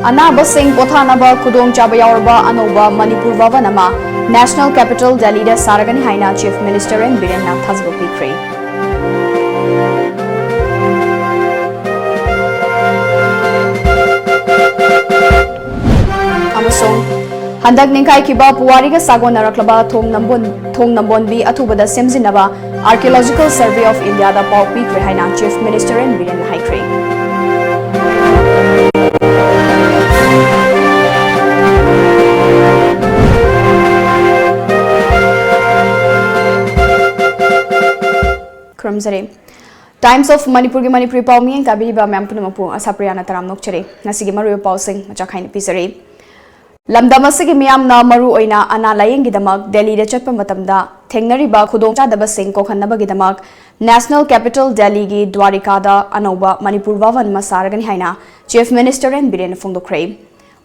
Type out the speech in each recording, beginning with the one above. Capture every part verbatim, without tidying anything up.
ꯑꯅꯥꯕꯁꯤꯡ ꯄꯣꯊꯥꯅꯕ ꯈꯨꯗꯣꯡꯆꯥꯕ ꯌꯥꯎꯔꯕ ꯑꯅꯧꯕ ꯃꯅꯤꯄꯨꯔ ꯚꯕꯟ ꯑꯃ National Capital Delhiꯗ ꯁꯥꯔꯒꯅꯤ ꯍꯥꯏꯅ Chief Minister N ꯕꯤꯔꯦꯟꯅ ꯊꯥꯖꯕ ꯄꯤꯈ꯭ꯔꯦ꯫ ꯑꯃꯁꯨꯡ ꯍꯟꯗꯛ ꯅꯤꯡꯈꯥꯏꯈꯤꯕ ꯄꯨꯋꯥꯔꯤꯒ ꯁꯥꯒꯣꯟꯅꯔꯛꯂꯕ ꯊꯣꯡ ꯅꯝꯕꯣꯟ-, ꯊꯣꯡ ꯅꯝꯕꯣꯟꯕꯤ ꯑꯊꯨꯕꯗ ꯁꯦꯝꯖꯤꯟꯅꯕ Archaeological Survey of Indiaꯗ ꯄꯥꯎ ꯄꯤꯈ꯭ꯔꯦ ꯍꯥꯏꯅ Chief Minister N ꯕꯤꯔꯦꯟꯅ ꯍꯥꯏꯈ꯭ꯔꯦ꯫ ꯈꯨꯔꯨꯝꯖꯔꯤ꯫ Times of ꯃꯅꯤꯄꯨꯔꯒꯤ ꯃꯅꯤꯄꯨꯔꯤ ꯄꯥꯎ ꯃꯤꯠꯌꯦꯡ ꯇꯥꯕꯤꯔꯤꯕ ꯃꯌꯥꯝ ꯄꯨꯝꯅꯃꯛꯄꯨ ꯑꯁꯥꯄ꯭ꯔꯤꯌꯥꯅ ꯇꯔꯥꯝꯅ ꯑꯣꯛꯆꯔꯤ꯫ ꯉꯁꯤꯒꯤ ꯃꯔꯨꯑꯣꯏꯕ ꯄꯥꯎꯁꯤꯡ ꯃꯆꯥ ꯈꯥꯏꯅ ꯄꯤꯖꯔꯤ꯫ ꯂꯝꯗꯝ ꯑꯁꯤꯒꯤ ꯃꯤꯌꯥꯝꯅ ꯃꯔꯨ ꯑꯣꯏꯅ ꯑꯅꯥ ꯂꯥꯌꯦꯡꯒꯤꯗꯃꯛ ꯗꯦꯜꯂꯤꯗ ꯆꯠꯄ ꯃꯇꯝꯗ ꯊꯦꯡꯅꯔꯤꯕ ꯈꯨꯗꯣꯡꯆꯥꯗꯕꯁꯤꯡ ꯀꯣꯛꯍꯟꯅꯕꯒꯤꯗꯃꯛ National Capital Delhiꯒꯤ ꯗ꯭ꯋꯥꯔꯤꯀꯥꯗ ꯑꯅꯧꯕ ꯃꯅꯤꯄꯨꯔ ꯚꯕꯟ ꯑꯃ ꯁꯥꯔꯒꯅꯤ ꯍꯥꯏꯅ Chief Minister N ꯕꯤꯔꯦꯟꯅ ꯐꯣꯡꯗꯣꯛꯈ꯭ꯔꯦ꯫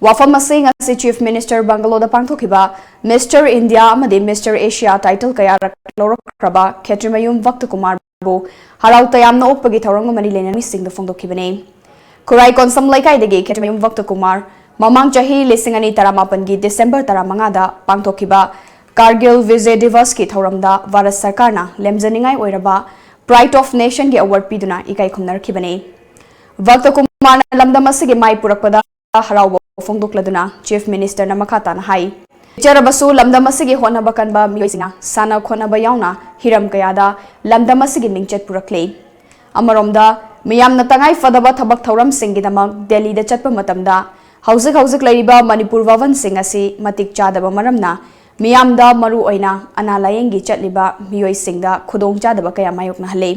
ꯋꯥꯐꯝ ꯑꯁꯤ ꯉꯁꯤ Chief Minister Bungalow ꯗ ꯄꯥꯡꯊꯣꯛꯈꯤꯕ Mister India ꯑꯃꯗꯤ Mister Asia title ꯀꯌꯥꯔꯛ ꯂꯧꯔꯛꯈ꯭ꯔꯕ ꯈꯦꯇ꯭ꯔꯤꯃꯌꯨꯝ ꯚꯛꯇ ꯀꯨꯃꯥꯔꯕꯨ ꯍꯔꯥꯎ ꯇꯌꯥꯝꯅ ꯑꯣꯛꯄꯒꯤ ꯊꯧꯔꯝꯒ ꯃꯔꯤ ꯂꯩꯅꯅ ꯃꯤꯁꯤꯡꯗ ꯐꯣꯡꯗꯣꯛꯈꯤꯕꯅꯤ꯫ ꯈꯨꯔꯥꯏ ꯀꯣꯟꯁꯝ ꯂꯩꯀꯥꯏꯗꯒꯤ ꯈꯦꯇ꯭ꯔꯤꯃꯌꯨꯝ ꯚꯛꯇ ꯀꯨꯃꯥꯔ ꯃꯃꯥꯡ ꯆꯍꯤ ꯂꯤꯁꯤꯡ ꯑꯅꯤ ꯇꯔꯥꯃꯥꯄꯟꯒꯤ December ꯇꯔꯥꯃꯉꯥꯗ ꯄꯥꯡꯊꯣꯛꯈꯤꯕ Kargil Vijay Divas ꯀꯤ ꯊꯧꯔꯝꯗ ꯚꯥꯔꯠ ꯁꯔꯀꯥꯔꯅ ꯂꯦꯝꯖꯅꯤꯡꯉꯥꯏ ꯑꯣꯏꯔꯕ Pride of Nation ꯒꯤ award ꯄꯤꯗꯨꯅ ꯏꯀꯥꯏ ꯈꯨꯝꯅꯔꯛꯈꯤꯕꯅꯤ꯫ ꯚꯛꯇ ꯀꯨꯃꯥꯔꯅ ꯂꯝꯗꯝ ꯑꯁꯤꯒꯤ ꯃꯥꯏ ꯄꯨꯔꯛꯄꯗ ꯍꯔꯥꯎꯕ ꯐꯣꯡꯗꯣꯛꯂꯗꯨꯅ Chief Minister ꯅ ꯃꯈꯥ ꯇꯥꯅ ꯍꯥꯏ, ꯄꯤꯛꯆꯔꯕꯁꯨ ꯂꯝꯗꯝ ꯑꯁꯤꯒꯤ ꯍꯣꯠꯅꯕ ꯀꯟꯕ ꯃꯤꯑꯣꯏꯁꯤꯡꯅ ꯁꯥꯟꯅ ꯈꯣꯠꯅꯕ ꯌꯥꯎꯅ ꯍꯤꯔꯝ ꯀꯌꯥꯗ ꯂꯝꯗꯝ ꯑꯁꯤꯒꯤ ꯃꯤꯡꯆꯠ ꯄꯨꯔꯛꯂꯦ꯫ ꯑꯃꯔꯣꯝꯗ, ꯃꯤꯌꯥꯝꯅ ꯇꯉꯥꯏ ꯐꯗꯕ ꯊꯕꯛ ꯊꯧꯔꯝꯁꯤꯡꯒꯤꯗꯃꯛ ꯗꯦꯜꯂꯤꯗ ꯆꯠꯄ ꯃꯇꯝꯗ ꯍꯧꯖꯤꯛ ꯍꯧꯖꯤꯛ ꯂꯩꯔꯤꯕ ꯃꯅꯤꯄꯨꯔ ꯚꯕꯟꯁꯤꯡ ꯑꯁꯤ ꯃꯇꯤꯛ ꯆꯥꯗꯕ ꯃꯔꯝꯅ ꯃꯤꯌꯥꯝꯗ ꯃꯔꯨ ꯑꯣꯏꯅ ꯑꯅꯥ ꯂꯥꯌꯦꯡꯒꯤ ꯆꯠꯂꯤꯕ ꯃꯤꯑꯣꯏꯁꯤꯡꯗ ꯈꯨꯗꯣꯡꯆꯥꯗꯕ ꯀꯌꯥ ꯃꯥꯌꯣꯛꯅꯍꯜꯂꯤ꯫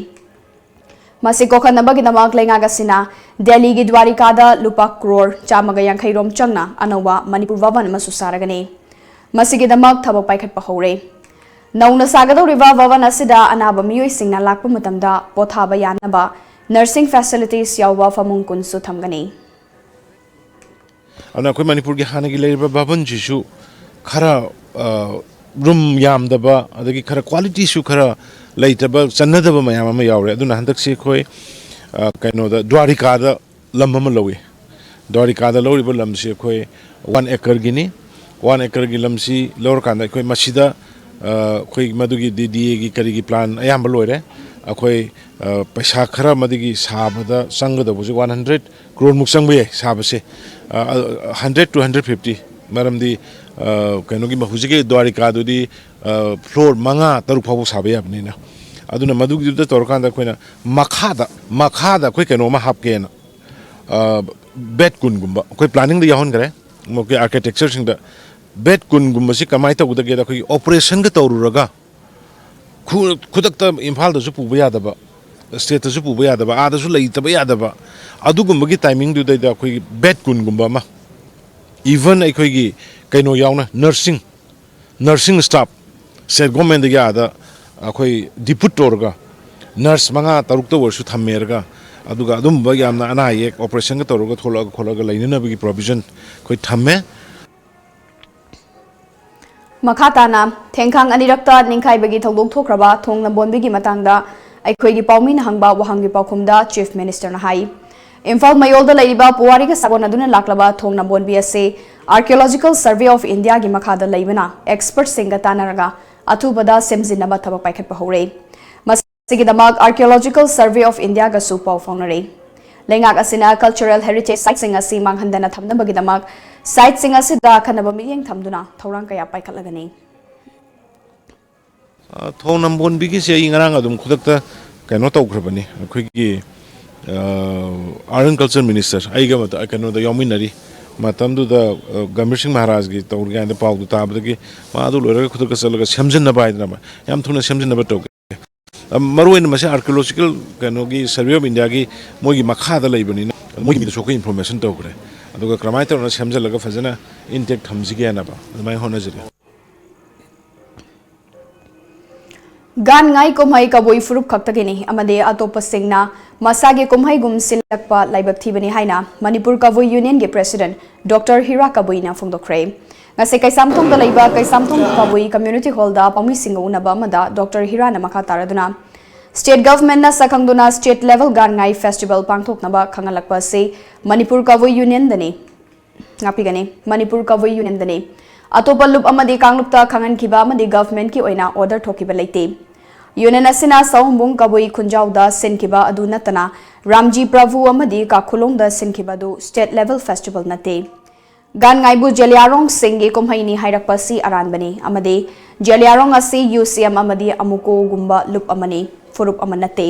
ꯃꯁꯤ ꯀꯣꯛꯍꯟꯅꯕꯒꯤꯗꯃꯛ ꯂꯩꯉꯥꯛ ꯑꯁꯤꯅ ꯗꯦꯜꯂꯤꯒꯤ ꯗ꯭ꯋꯥꯔꯤꯀꯥꯗ ꯂꯨꯄꯥ ꯀ꯭ꯔꯣꯔ ꯆꯥꯝꯃꯒ ꯌꯥꯡꯈꯩ ꯔꯣꯝ ꯆꯪꯅ ꯑꯅꯧꯕ ꯃꯅꯤꯄꯨꯔ ꯚꯕꯟ ꯑꯃꯁꯨ ꯁꯥꯔꯒꯅꯤ꯫ ꯃꯁꯤꯒꯤꯗꯃꯛ ꯊꯕꯛ ꯄꯥꯏꯈꯠꯄ ꯍꯧꯔꯦ꯫ ꯅꯧꯅ ꯁꯥꯒꯗꯧꯔꯤꯕ ꯚꯕꯟ ꯑꯁꯤꯗ ꯑꯅꯥꯕ ꯃꯤꯑꯣꯏꯁꯤꯡꯅ ꯂꯥꯛꯄ ꯃꯇꯝꯗ ꯄꯣꯊꯥꯕ ꯌꯥꯅꯕ nursing facilities ꯌꯥꯎꯕ ꯐꯃꯨꯡ ꯀꯨꯟꯁꯨ ꯊꯝꯒꯅꯤ꯫ ꯑꯗꯨꯅ ꯑꯩꯈꯣꯏ ꯃꯅꯤꯄꯨꯔꯒꯤ ꯍꯥꯟꯅꯒꯤ ꯂꯩꯔꯤꯕ ꯚꯕꯟꯁꯤꯁꯨ ꯈꯔ, ꯑ, ꯔꯨꯝ ꯌꯥꯝꯗꯕ, ꯑꯗꯒꯤ ꯈꯔ ꯀ꯭ꯋꯥꯂꯤꯇꯤꯁꯨ ꯈꯔ ꯂꯩꯇꯕ, ꯆꯟꯅꯗꯕ ꯃꯌꯥꯝ ꯑꯃ ꯌꯥꯎꯔꯦ꯫ ꯑꯗꯨꯅ ꯍꯟꯗꯛꯁꯤ ꯑꯩꯈꯣꯏ, ꯑ, ꯀꯩꯅꯣꯗ, ꯗ꯭ꯋꯥꯔꯤꯀꯥꯗ ꯂꯝ ꯑꯃ ꯂꯧꯏ꯫ ꯗ꯭ꯋꯥꯔꯤꯀꯥꯗ ꯂꯧꯔꯤꯕ ꯂꯝꯁꯤ ꯑꯩꯈꯣꯏ ꯋꯥꯟ ꯑꯦꯀꯔꯒꯤꯅꯤ꯫ ꯋꯥꯟ ꯑꯦꯀꯔꯒꯤ ꯂꯝꯁꯤ ꯂꯧꯔꯀꯥꯟꯗ ꯑꯩꯈꯣꯏ ꯃꯁꯤꯗ ꯑ, ꯑꯩꯈꯣꯏ ꯃꯗꯨꯒꯤ ꯗꯤ ꯗꯤ ꯑꯦꯒꯤ ꯀꯔꯤꯒꯤ ꯄ꯭ꯂꯥꯟ ꯑꯌꯥꯝꯕ ꯂꯣꯏꯔꯦ꯫ ꯑꯩꯈꯣꯏ ꯑ, ꯄꯩꯁꯥ ꯈꯔ ꯑꯃꯗꯒꯤ ꯁꯥꯕꯗ ꯆꯪꯒꯗꯧꯕꯁꯦ ꯋꯥꯟ ꯍꯟꯗ꯭ꯔꯦꯠ ꯀ꯭ꯔꯣꯔꯃꯨꯛ ꯆꯪꯕ ꯌꯥꯏ ꯁꯥꯕꯁꯦ꯫ Hundred two hundred fifty. ꯃꯔꯝꯗꯤ ꯑ, ꯀꯩꯅꯣꯒꯤ ꯍꯧꯖꯤꯛꯀꯤ ꯗ꯭ꯋꯥꯔꯤꯀꯥꯗꯨꯗꯤ ꯐ꯭ꯂꯣꯔ ꯃꯉꯥ ꯇꯔꯨꯛ ꯐꯥꯎꯕ ꯁꯥꯕ ꯌꯥꯕꯅꯤꯅ꯫ ꯑꯗꯨꯅ ꯃꯗꯨꯒꯤꯗꯨꯗ ꯇꯧꯔꯀꯥꯟꯗ ꯑꯩꯈꯣꯏꯅ ꯃꯈꯥꯗ ꯃꯈꯥꯗ ꯑꯩꯈꯣꯏ ꯀꯩꯅꯣ ꯑꯃ ꯍꯥꯞꯀꯦꯅ, ꯕꯦꯠ ꯀꯨꯟꯒꯨꯝꯕ ꯑꯩꯈꯣꯏ ꯄ꯭ꯂꯥꯅꯤꯡꯗ ꯌꯥꯎꯍꯟꯈ꯭ꯔꯦ꯫ ꯃꯣꯏꯒꯤ ꯑꯥꯔꯀꯤꯇꯦꯛꯆꯔꯁꯤꯡꯗ ꯕꯦꯠ ꯀꯨꯟꯒꯨꯝꯕꯁꯤ ꯀꯃꯥꯏꯅ ꯇꯧꯒꯗꯒꯦꯗ, ꯑꯩꯈꯣꯏꯒꯤ ꯑꯣꯄꯔꯦꯁꯟꯒ ꯇꯧꯔꯨꯔꯒ ꯈꯨ- ꯈꯨꯗꯛꯇ ꯏꯝꯐꯥꯜꯗꯁꯨ ꯄꯨꯕ ꯌꯥꯗꯕ, ꯁ꯭ꯇꯦꯠꯇꯁꯨ ꯄꯨꯕ ꯌꯥꯗꯕ, ꯑꯥꯗꯁꯨ ꯂꯩꯇꯕ ꯌꯥꯗꯕ, ꯑꯗꯨꯒꯨꯝꯕꯒꯤ ꯇꯥꯏꯃꯤꯡꯗꯨꯗꯩꯗ ꯑꯩꯈꯣꯏꯒꯤ ꯕꯦꯠ ꯀꯨꯟꯒꯨꯝꯕ ꯑꯃ, ꯏꯚꯟ ꯑꯩꯈꯣꯏꯒꯤ ꯀꯩꯅꯣ ꯌꯥꯎꯅ, ꯅꯔꯁꯤꯡ ꯅꯔꯁꯤꯡ ꯁ꯭ꯇꯥꯐ ꯁ꯭ꯇꯦꯠ ꯒꯣꯔꯃꯦꯟꯗꯒꯤ ꯑꯥꯗ ꯑꯩꯈꯣꯏ ꯗꯤꯄꯨꯠ ꯇꯧꯔꯒ ꯅꯔꯁ ꯃꯉꯥ ꯇꯔꯨꯛꯇ ꯑꯣꯏꯔꯁꯨ ꯊꯝꯃꯦꯔꯒ, ꯑꯗꯨꯒ ꯑꯗꯨꯝꯕ ꯌꯥꯝꯅ ꯑꯅꯥ ꯑꯌꯦꯛ ꯑꯣꯄꯔꯦꯁꯟꯒ ꯇꯧꯔꯒ ꯊꯣꯛꯂꯛꯑꯒ ꯈꯣꯠꯂꯒ ꯂꯩꯅꯅꯕꯒꯤ ꯄ꯭ꯔꯣꯕꯤꯖꯟ ꯑꯩꯈꯣꯏ ꯊꯝꯃꯦ꯫ ꯃꯈꯥ ꯇꯥꯅ ꯊꯦꯡꯈꯥꯡ ꯑꯅꯤꯔꯛꯇ ꯅꯤꯡꯈꯥꯏꯕꯒꯤ ꯊꯧꯗꯣꯛ ꯊꯣꯛꯈ꯭ꯔꯕ ꯊꯣꯡ ꯅꯝꯕꯣꯟꯕꯤꯒꯤ ꯃꯇꯥꯡꯗ ꯑꯩꯈꯣꯏꯒꯤ ꯄꯥꯎꯃꯤꯅ ꯍꯪꯕ ꯋꯥꯍꯪꯒꯤ ꯄꯥꯎꯈꯨꯝꯗ ꯆꯤꯐ ꯃꯤꯅꯤꯁꯇꯔꯅ ꯍꯥꯏ, ꯏꯝꯐꯥꯜ ꯃꯌꯣꯜꯗ ꯂꯩꯔꯤꯕ ꯄꯨꯋꯥꯔꯤꯒ ꯁꯥꯒꯣꯟꯅꯗꯨꯅ ꯂꯥꯛꯂꯕ ꯊꯣꯡ ꯅꯝꯕꯣꯟꯕꯤ ꯑꯁꯤ ꯑꯥꯔꯀꯤꯑꯣꯂꯣꯖꯤꯀꯦꯜ ꯁꯔꯚꯦ ꯑꯣꯐ ꯏꯟꯗꯤꯌꯥꯒꯤ ꯃꯈꯥꯗ ꯂꯩꯕꯅ ꯑꯦꯛꯁꯄꯔꯠꯁꯤꯡꯒ ꯇꯥꯟꯅꯔꯒ ꯑꯊꯨꯕꯗ ꯁꯦꯝꯖꯤꯟꯅꯕ ꯊꯕꯛ ꯄꯥꯏꯈꯠꯄ ꯍꯧꯔꯦ꯫ ꯃꯁꯤꯒꯤꯗꯃꯛ ꯑꯥꯔꯀꯤꯑꯣꯂꯣꯖꯤꯀꯦꯜ ꯁꯔꯚꯦ ꯑꯣꯐ ꯏꯟꯗꯤꯌꯥꯒꯁꯨ ꯄꯥꯎ ꯐꯥꯎꯅꯔꯦ꯫ ꯂꯩꯉꯥꯛ ꯑꯁꯤꯅ ꯀꯜꯆꯔꯦꯜ ꯍꯦꯔꯤꯇꯦꯖ ꯁꯥꯏꯠꯁꯤꯡ ꯑꯁꯤ ꯃꯥꯡꯍꯟꯗꯅ ꯊꯝꯅꯕꯒꯤꯗꯃꯛ ꯁꯥꯏꯠꯁꯤꯡ ꯑꯁꯤꯗ ꯑꯈꯟꯅꯕ ꯃꯤꯠꯌꯦꯡ ꯊꯝꯗꯨꯅ ꯊꯧꯔꯥꯡ ꯀꯌꯥ ꯄꯥꯏꯈꯠꯂꯒꯅꯤ꯫ ꯑ, ꯊꯣꯡ ꯅꯝꯕꯣꯟꯕꯤꯒꯤꯁꯦ ꯑꯩ ꯉꯔꯥꯡ ꯑꯗꯨꯝ ꯈꯨꯗꯛꯇ ꯀꯩꯅꯣ ꯇꯧꯈ꯭ꯔꯕꯅꯤ꯫ ꯑꯩꯈꯣꯏꯒꯤ ꯑꯥꯔꯠ ꯑꯦꯟ ꯀꯜꯆꯔ ꯃꯤꯅꯤꯁꯇꯔ ꯑꯩꯒ ꯃꯇ- ꯀꯩꯅꯣꯗ ꯌꯥꯎꯃꯤꯟꯅꯔꯤ꯫ ꯃꯇꯝꯗꯨꯗ ꯑ, ꯒꯝꯚꯤꯔ ꯁꯤꯡ ꯃꯍꯥꯔꯥꯖꯒꯤ ꯇꯧꯔꯤꯉꯩꯗ ꯄꯥꯎꯗꯨ ꯇꯥꯕꯗꯒꯤ ꯃꯥ ꯑꯗꯨ ꯂꯣꯏꯔꯒ ꯈꯨꯗꯛꯇ ꯆꯠꯂꯒ ꯁꯦꯝꯖꯤꯟꯅꯕ ꯍꯥꯏꯗꯅ ꯌꯥꯝ ꯊꯨꯅ ꯁꯦꯝꯖꯤꯟꯅꯕ ꯇꯧꯒꯦ꯫ ꯑ, ꯃꯔꯨꯑꯣꯏꯅ ꯃꯁꯤ ꯑꯥꯔꯀꯤꯑꯣꯂꯣꯖꯤꯀꯦꯜ ꯀꯩꯅꯣꯒꯤ ꯁꯔꯚꯦ ꯑꯣꯐ ꯏꯟꯗꯤꯌꯥꯒꯤ ꯃꯣꯏꯒꯤ ꯃꯈꯥꯗ ꯂꯩꯕꯅꯤꯅ ꯃꯣꯏꯒꯤ ꯃꯤꯗꯁꯨ ꯑꯩꯈꯣꯏ ꯏꯟꯐꯣꯔꯃꯦꯁꯟ ꯇꯧꯈ꯭ꯔꯦ꯫ ꯑꯗꯨꯒ ꯀꯔꯝꯍꯥꯏꯅ ꯇꯧꯔꯒ ꯁꯦꯝꯖꯤꯜꯂꯒ ꯐꯖꯅ ꯏꯟꯇꯦꯛ ꯊꯝꯁꯤꯒꯦꯅꯕ ꯑꯗꯨꯃꯥꯏꯅ ꯍꯣꯠꯅꯖꯔꯤ꯫ ꯒꯥꯟ ꯉꯥꯏ ꯀꯨꯝꯍꯩ ꯀꯕꯨꯏ ꯐꯨꯔꯨꯞ ꯈꯛꯇꯒꯤꯅꯤ ꯑꯃꯗꯤ ꯑꯇꯣꯞꯄꯁꯤꯡꯅ ꯃꯁꯥꯒꯤ ꯀꯨꯝꯍꯩꯒꯨꯝ ꯁꯤꯜꯂꯛꯄ ꯂꯥꯏꯕꯛ ꯊꯤꯕꯅꯤ ꯍꯥꯏꯅ ꯃꯅꯤꯄꯨꯔ ꯀꯕꯨꯏ ꯌꯨꯅꯤꯌꯟꯒꯤ ꯄ꯭ꯔꯦꯁꯤꯗꯦꯟꯠ ꯗꯣꯛꯇꯔ ꯍꯤꯔꯥ ꯀꯕꯨꯏꯅ ꯐꯣꯡꯗꯣꯛꯈ꯭ꯔꯦ꯫ ꯉꯁꯤ ꯀꯩꯁꯥꯝꯊꯣꯡꯗ ꯂꯩꯕ ꯀꯩꯁꯥꯝꯊꯣꯡ ꯀꯕꯨꯏ ꯀꯝꯃ꯭ꯌꯨꯅꯤꯇꯤ ꯍꯣꯜꯗ ꯄꯥꯎꯃꯤꯁꯤꯡꯒ ꯎꯅꯕ ꯑꯃꯗ ꯗꯣꯛꯇꯔ ꯍꯤꯔꯥꯅ ꯃꯈꯥ ꯇꯥꯔꯗꯨꯅ, State governmentꯅ ꯁꯛꯈꯪꯗꯨꯅ state level ꯒꯥꯟꯉꯥꯏ festival ꯄꯥꯡꯊꯣꯛꯅꯕ ꯈꯪꯍꯜꯂꯛꯄ ꯑꯁꯤ ꯃꯅꯤꯄꯨꯔ ꯀꯕꯨꯏ unionꯗꯅꯤ꯫ ꯉꯥꯛꯄꯤꯒꯅꯤ꯫ ꯃꯅꯤꯄꯨꯔ ꯀꯕꯨꯏ unionꯗꯅꯤ꯫ ꯑꯇꯣꯞꯄ ꯂꯨꯞ ꯑꯃꯗꯤ ꯀꯥꯡꯂꯨꯞꯇ ꯈꯪꯍꯟꯈꯤꯕ ꯑꯃꯗꯤ governmentꯀꯤ ꯑꯣꯏꯅ order ꯊꯣꯛꯈꯤꯕ ꯂꯩꯇꯦ꯫ Union ꯑꯁꯤꯅ ꯁꯑꯣꯝꯕꯨꯡ ꯀꯕꯨꯏ ꯈꯨꯟꯖꯥꯎꯗ ꯁꯤꯟꯈꯤꯕ ꯑꯗꯨ ꯅꯠꯇꯅ ꯔꯥꯝꯖꯤ ꯄ꯭ꯔꯚꯨ ꯑꯃꯗꯤ ꯀꯥꯈꯨꯂꯣꯡꯗ ꯁꯤꯟꯈꯤꯕ ꯑꯗꯨ state level festival ꯅꯠꯇꯦ꯫ ꯒꯥꯟꯉꯥꯏꯕꯨ ꯖꯦꯂꯤꯌꯥꯔꯣꯡꯁꯤꯡꯒꯤ ꯀꯨꯝꯍꯩꯅꯤ ꯍꯥꯏꯔꯛꯄ ꯑꯁꯤ ꯑꯔꯥꯟꯕꯅꯤ ꯑꯃꯗꯤ ꯖꯦꯂꯤꯌꯥꯔꯣꯡ ꯑꯁꯤ ꯌꯨꯁꯤꯌꯝ ꯑꯃꯗꯤ ꯑꯃꯨꯀꯣꯒꯨꯝꯕ ꯂꯨꯞ ꯑꯃꯅꯤ, ꯐꯨꯔꯨꯞ ꯑꯃ ꯅꯠꯇꯦ꯫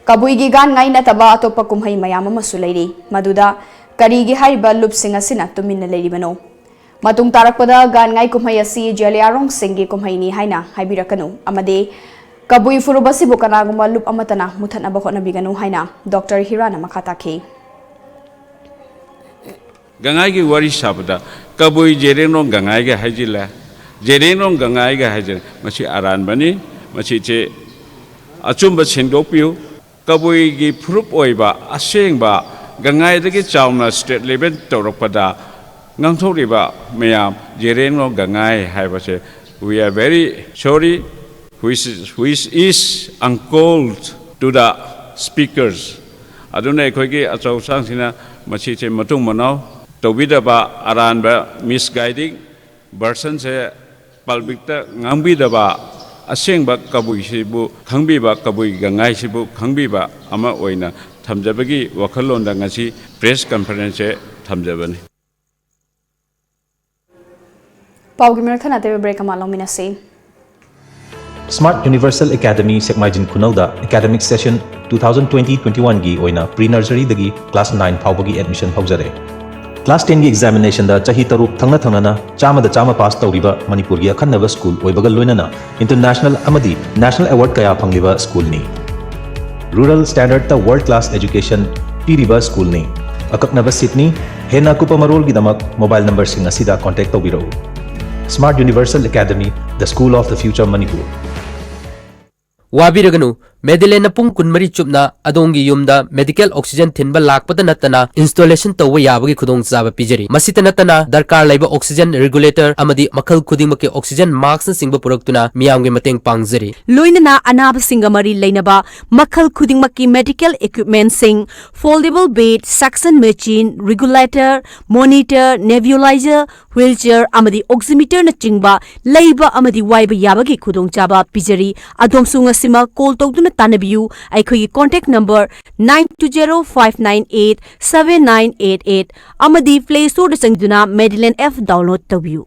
ꯀꯕꯨꯏꯒꯤ ꯒꯥꯟꯉꯥꯏ ꯅꯠꯇꯕ ꯑꯇꯣꯞꯄ ꯀꯨꯝꯍꯩ ꯃꯌꯥꯝ ꯑꯃꯁꯨ ꯂꯩꯔꯤ꯫ ꯃꯗꯨꯗ ꯀꯔꯤꯒꯤ ꯍꯥꯏꯔꯤꯕ ꯂꯨꯞꯁꯤꯡ ꯑꯁꯤꯅ ꯇꯨꯃꯤꯟꯅ ꯂꯩꯔꯤꯕꯅꯣ? ꯃꯇꯨꯡ ꯇꯥꯔꯛꯄꯗ ꯒꯥꯟꯉꯥꯏ ꯀꯨꯝꯍꯩ ꯑꯁꯤ ꯖꯦꯂꯤꯌꯥꯔꯣꯡꯁꯤꯡꯒꯤ ꯀꯨꯝꯍꯩꯅꯤ ꯍꯥꯏꯅ ꯍꯥꯏꯕꯤꯔꯛꯀꯅꯨ ꯑꯃꯗꯤ ꯀꯕꯨꯏ ꯐꯨꯔꯨꯞ ꯑꯁꯤꯕꯨ ꯀꯅꯥꯒꯨꯝꯕ ꯂꯨꯞ ꯑꯃꯠꯇꯅ ꯃꯨꯊꯠꯅꯕ ꯍꯣꯠꯅꯕꯤꯒꯅꯨ ꯍꯥꯏꯅ ꯗꯣꯛꯇꯔ ꯍꯤꯔꯥꯅ ꯃꯈꯥ ꯇꯥꯈꯤ꯫ ꯒꯪꯉꯥꯏꯒꯤ ꯋꯥꯔꯤ ꯁꯥꯕꯗ ꯀꯕꯨꯏ ꯖꯦꯔꯦꯡꯂꯣꯡ ꯒꯪꯉꯥꯏꯒ ꯍꯥꯏꯖꯤꯜꯂꯦ, ꯖꯦꯔꯦꯡꯂꯣꯡ ꯒꯪꯉꯥꯏꯒ ꯍꯥꯏꯖꯤꯜꯂꯦ꯫ ꯃꯁꯤ ꯑꯔꯥꯟꯕꯅꯤ꯫ ꯃꯁꯤꯁꯦ ꯑꯆꯨꯝꯕ ꯁꯦꯡꯗꯣꯛꯄꯤꯌꯨ꯫ ꯀꯕꯨꯏꯒꯤ ꯐꯨꯔꯨꯞ ꯑꯣꯏꯕ ꯑꯁꯦꯡꯕ ꯒꯪꯉꯥꯏꯗꯒꯤ ꯆꯥꯎꯅ state level ꯇꯧꯔꯛꯄꯗ ꯉꯥꯡꯊꯣꯛꯂꯤꯕ ꯃꯌꯥꯝ ꯖꯦꯔꯦꯡꯂꯣꯡ ꯒꯪꯉꯥꯏ ꯍꯥꯏꯕꯁꯦ, we are very sorry, which is, which is uncalled to the speakers꯫ ꯑꯗꯨꯅ ꯑꯩꯈꯣꯏꯒꯤ ꯑꯆꯧ ꯑꯁꯥꯡꯁꯤꯅ ꯃꯁꯤꯁꯦ ꯃꯇꯨꯡ ꯃꯅꯥꯎ ꯇꯧꯕꯤꯗꯕ, ꯑꯔꯥꯟꯕ misguiding versionꯁꯦ publicꯇ ꯉꯥꯡꯕꯤꯗꯕ, ꯑꯁꯦꯡꯕ ꯀꯕꯨꯏꯁꯤꯕꯨ ꯈꯪꯕꯤꯕ, ꯀꯕꯨꯏ ꯒꯪꯉꯥꯏꯁꯤꯕꯨ ꯈꯪꯕꯤꯕ ꯑꯃ ꯑꯣꯏꯅ ꯊꯝꯖꯕꯒꯤ ꯋꯥꯈꯜꯂꯣꯟꯗ ꯉꯁꯤ press conferenceꯁꯦ ꯊꯝꯖꯕꯅꯤ꯫ ꯄꯥꯎꯒꯤ ꯃꯔꯛ ꯊꯠꯅ ꯑꯇꯦꯟꯕ break ꯑꯃ ꯂꯧꯃꯤꯟꯅꯁꯤ꯫ Smart Universal Academy ꯁꯦꯛꯃꯥꯏꯖꯤꯟ ꯈꯨꯅꯧꯗ academic session two thousand twenty twenty-oneꯒꯤ ꯑꯣꯏꯅ pre nurseryꯗꯒꯤ class nine ꯐꯥꯎꯕꯒꯤ admission ꯍꯧꯖꯔꯦ꯫ Class tenꯒꯤ examinationꯗ ꯆꯍꯤ ꯇꯔꯨꯛ ꯊꯪꯅ ꯊꯪꯅꯅ ꯆꯥꯝꯃꯗ ꯆꯥꯝꯃ pass ꯇꯧꯔꯤꯕ ꯃꯅꯤꯄꯨꯔꯒꯤ ꯑꯈꯟꯅꯕ school ꯑꯣꯏꯕꯒ ꯂꯣꯏꯅꯅ international ꯑꯃꯗꯤ national award ꯀꯌꯥ ꯐꯪꯂꯤꯕ schoolꯅꯤ꯫ Rural standardꯇ world class education ꯄꯤꯔꯤꯕ schoolꯅꯤ꯫ ꯑꯀꯛꯅꯕ seatꯅꯤ꯫ ꯍꯦꯟꯅ ꯑꯀꯨꯞꯄ ꯃꯔꯣꯜꯒꯤꯗꯃꯛ mobile numberꯁꯤꯡ ꯑꯁꯤꯗ contact ꯇꯧꯕꯤꯔꯛꯎ꯫ Smart Universal Academy, the school of the future Manipur꯫ ꯋꯥꯕꯤꯔꯒꯅꯨ, Medillineꯅ ꯄꯨꯡ ꯀꯨꯟꯃꯔꯤ ꯆꯨꯞꯅ ꯑꯗꯣꯝꯒꯤ ꯌꯨꯝꯗ medical oxygen ꯊꯤꯟꯕ ꯂꯥꯛꯄꯗ ꯅꯠꯇꯅ installation ꯇꯧꯕ ꯌꯥꯕꯒꯤ ꯈꯨꯗꯣꯡꯆꯥꯕ ꯄꯤꯖꯔꯤ꯫ ꯃꯁꯤꯇ ꯅꯠꯇꯅ ꯗꯔꯀꯥꯔ ꯂꯩꯕ oxygen regulator ꯑꯃꯗꯤ ꯃꯈꯜ ꯈꯨꯗꯤꯡꯃꯛꯀꯤ oxygen maskꯅꯆꯤꯡꯕ ꯄꯨꯔꯛꯇꯨꯅ ꯃꯤꯌꯥꯝꯒꯤ ꯃꯇꯦꯡ ꯄꯥꯡꯖꯔꯤ꯫ ꯂꯣꯏꯅꯅ ꯑꯅꯥꯕꯁꯤꯡꯒ ꯃꯔꯤ ꯂꯩꯅꯕ ꯃꯈꯜ ꯈꯨꯗꯤꯡꯃꯛꯀꯤ medical equipmentꯁꯤꯡ, foldable bed, suction machine, regulator, monitor, nebulizer, wheelchair ꯑꯃꯗꯤ oximeterꯅꯆꯤꯡꯕ ꯂꯩꯕ ꯑꯃꯗꯤ ꯋꯥꯏꯕ ꯌꯥꯕꯒꯤ ꯈꯨꯗꯣꯡꯆꯥꯕ ꯄꯤꯖꯔꯤ꯫ ꯑꯗꯣꯝꯁꯨ ꯉꯁꯤꯃꯛ call ꯇꯧꯗꯨꯅ ꯇꯥꯟꯅꯕꯤꯌꯨ꯫ ꯑꯩꯈꯣꯏꯒꯤ contact number nine two zero five nine eight seven nine eight eight ꯑꯃꯗꯤ Play Storeꯗ ꯆꯪꯗꯨꯅ Medilline app download ꯇꯧꯕꯤꯌꯨ꯫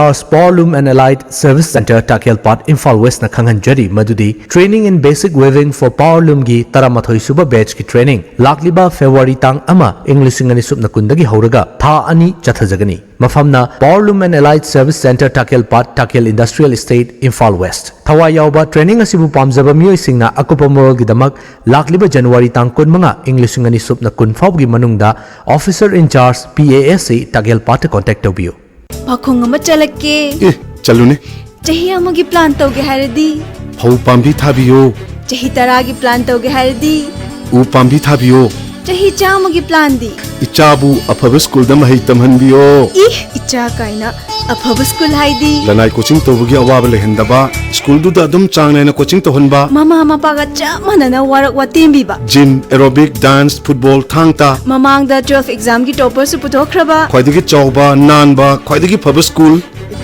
As Powerloom and Allied Service Center, Takelpat, Imphal West ꯅ ꯈꯪꯍꯟꯖꯔꯤ ꯃꯗꯨꯗꯤ Training in Basic Weaving for Powerloom ꯒꯤ ꯇꯔꯥꯃꯥꯊꯣꯏ ꯁꯨꯕ batch ꯀꯤ training ꯂꯥꯛꯂꯤꯕ February ꯇꯥꯡ ꯑꯃ, ꯏꯪ ꯂꯤꯁꯤꯡ ꯑꯅꯤ ꯁꯨꯞꯅ ꯀꯨꯟꯗꯒꯤ ꯍꯧꯔꯒ ꯊꯥ ꯑꯅꯤ ꯆꯠꯊꯖꯒꯅꯤ꯫ ꯃꯐꯝꯅ Powerloom and Allied Service Center, Takelpat, Takel Industrial Estate, Imphal West꯫ ꯊꯋꯥꯏ ꯌꯥꯎꯕ training ꯑꯁꯤꯕꯨ ꯄꯥꯝꯖꯕ ꯃꯤꯑꯣꯏꯁꯤꯡꯅ ꯑꯀꯨꯞꯄ ꯃꯔꯣꯜꯒꯤꯗꯃꯛ ꯂꯥꯛꯂꯤꯕ January ꯇꯥꯡ ꯀꯨꯟꯃꯉꯥ, ꯏꯪ ꯂꯤꯁꯤꯡ ꯑꯅꯤ ꯁꯨꯞꯅ ꯀꯨꯟ ꯐꯥꯎꯕꯒꯤ ꯃꯅꯨꯡꯗ Officer in Charge, P A S ꯁꯤ, Takelpat ꯇ contact ꯇꯧꯕꯤꯌꯨ꯫ ꯄꯥꯈꯣꯡ ꯑꯃ ꯆꯠꯂꯛꯀꯦ꯫ ꯑꯦ, ꯆꯠꯂꯨꯅꯦ꯫ ꯆꯍꯤ ꯑꯃꯒꯤ plan ꯇꯧꯒꯦ ꯍꯥꯏꯔꯗꯤ? ꯐꯧ ꯄꯥꯝꯕꯤ ꯊꯥꯕꯤꯌꯨ꯫ ꯆꯍꯤ ꯇꯔꯥꯒꯤ plan ꯇꯧꯒꯦ ꯍꯥꯏꯔꯗꯤ? ꯎ ꯄꯥꯝꯕꯤ ꯊꯥꯕꯤꯌꯣ꯫ ꯆꯍꯤ ꯆꯥꯝꯃꯒꯤ ꯄ꯭ꯂꯥꯟꯗꯤ? ꯏꯆꯥꯕꯨ ꯑꯐꯕ ꯁ꯭ꯀꯨꯜꯗ ꯃꯍꯩ ꯇꯝꯍꯟꯕꯤꯌꯣ꯫ ꯏ, ꯏꯆꯥ ꯀꯥꯏꯅ꯫ ꯑꯐꯕ ꯁ꯭ꯀꯨꯜ ꯍꯥꯏꯗꯤ? ꯂꯅꯥꯏ ꯀꯣꯆꯤꯡ ꯇꯧꯕꯒꯤ ꯑꯋꯥꯕ ꯂꯩꯍꯟꯗꯕ, ꯁ꯭ꯀꯨꯜꯗꯨꯗ ꯑꯗꯨꯝ ꯆꯥꯡ ꯅꯥꯏꯅ ꯀꯣꯆꯤꯡ ꯇꯧꯍꯟꯕ, ꯃꯃꯥ ꯃꯄꯥꯒ ꯆꯞ ꯃꯥꯟꯅꯅ ꯋꯥꯔꯛ ꯋꯥꯇꯦꯝꯕꯤꯕ꯫ ꯖꯤꯝ, ꯑꯦꯔꯣꯕꯤꯛ, ꯗꯥꯟꯁ, ꯐꯨꯠꯕꯣꯜ, ꯊꯥꯡ ꯇꯥ꯫ ꯃꯃꯥꯡꯗ ꯇꯨꯋꯦꯜꯐ ꯑꯦꯛꯖꯥꯝꯒꯤ ꯇꯣꯄꯔꯁꯨ ꯄꯨꯊꯣꯛꯈ꯭ꯔꯕ꯫ ꯈ꯭ꯋꯥꯏꯗꯒꯤ ꯆꯥꯎꯕ, ꯅꯥꯟꯕ, ꯈ꯭ꯋꯥꯏꯗꯒꯤ ꯐꯕ ꯁ꯭ꯀꯨꯜ,